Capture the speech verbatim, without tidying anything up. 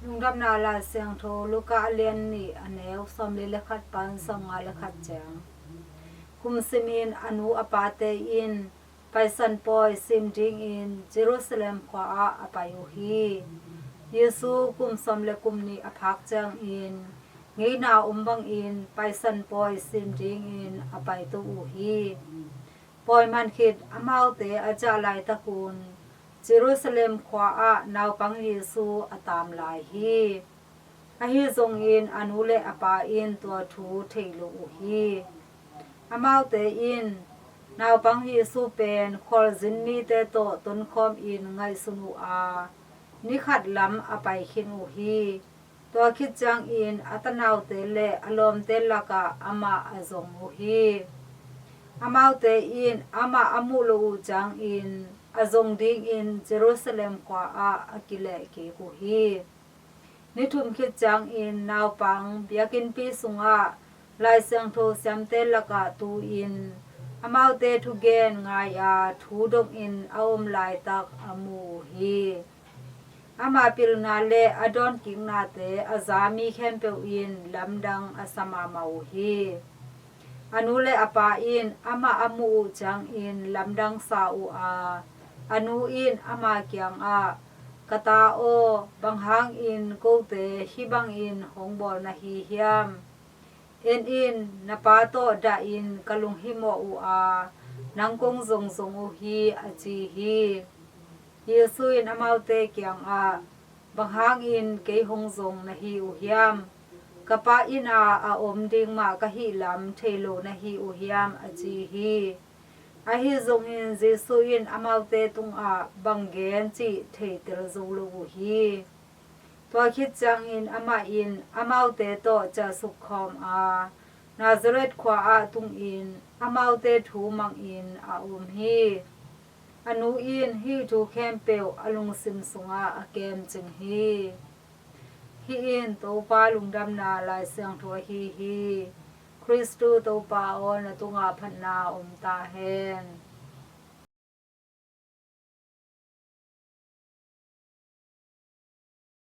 Lungdamna Lai Siangtho Luka a lian nih, a neu sawmli le khat pan sawmnga le khat ciang. Kum simin a nu a pate in Paisan pawi sim dingin Jerusalem khua ah a pai uh hi. Jesu kum sawm le kum nih a phak ciangin ngeina om bangin Paisan pawi sim dingin a paito uh hi. Pawi man khit amaute a ciah laitakun Jerusalem khua ah naupang Jesu a tam lai hi. Ahi zongin a nu le a pa in tua thu thei lo uh hi. Amaute in naupang Jesu pen khualzin mite tawh tonkhawm in ngaihsun uh a, ni khat lam a pai khin uh hi. Tua khit ciangin a tanaute le a lawmte lakah amah a zong uh hi. Amaute in amah a muh lo uh ciangin a zong dingin Jerusalem khua ah a kileh kik uh hi. Ni thum khit ciangin naupang biakinnpi sungah Lai Siangtho siamte lakah tu-in amaute thugen ngai-a thu dongin a om laitak a mu uh hi. Ama pilna le a dawnkiknate a za mi khempeuh in lamdang a sa mahmah uh hi. A nu le a pa in amah a muh uh ciangin lamdang sa uh a, a nu in ama kiangah, "Ka ta aw, bang hangin kote hih bangin hong bawl na hi hiam? En in, na pa tawh dahin ka lunghimawh uh a, nang kong zongzong uh hi," a ci hi. Jesu in amaute kiangah, "Bang hangin kei hong zong na hi uh hiam? Ka Pa inn ah a om ding mah ka hih lam thei lo na hi uh hiam?" a ci hi. Ahi zongin Jesu in amaute tungah bang gen cih theitel zo lo uh hi. Tua khit ciangin amah in amaute tawh ciahsuk khawm a, Nazareth khua ah tungin amaute thu mangin a om hi. A nu in hih thu khempeuh a lungsim sungah a kemcing hi. Hih in Topa lungdamna Lai Siangtho ahi hi. Khristu Topa aw, na tungah phatna om ta hen.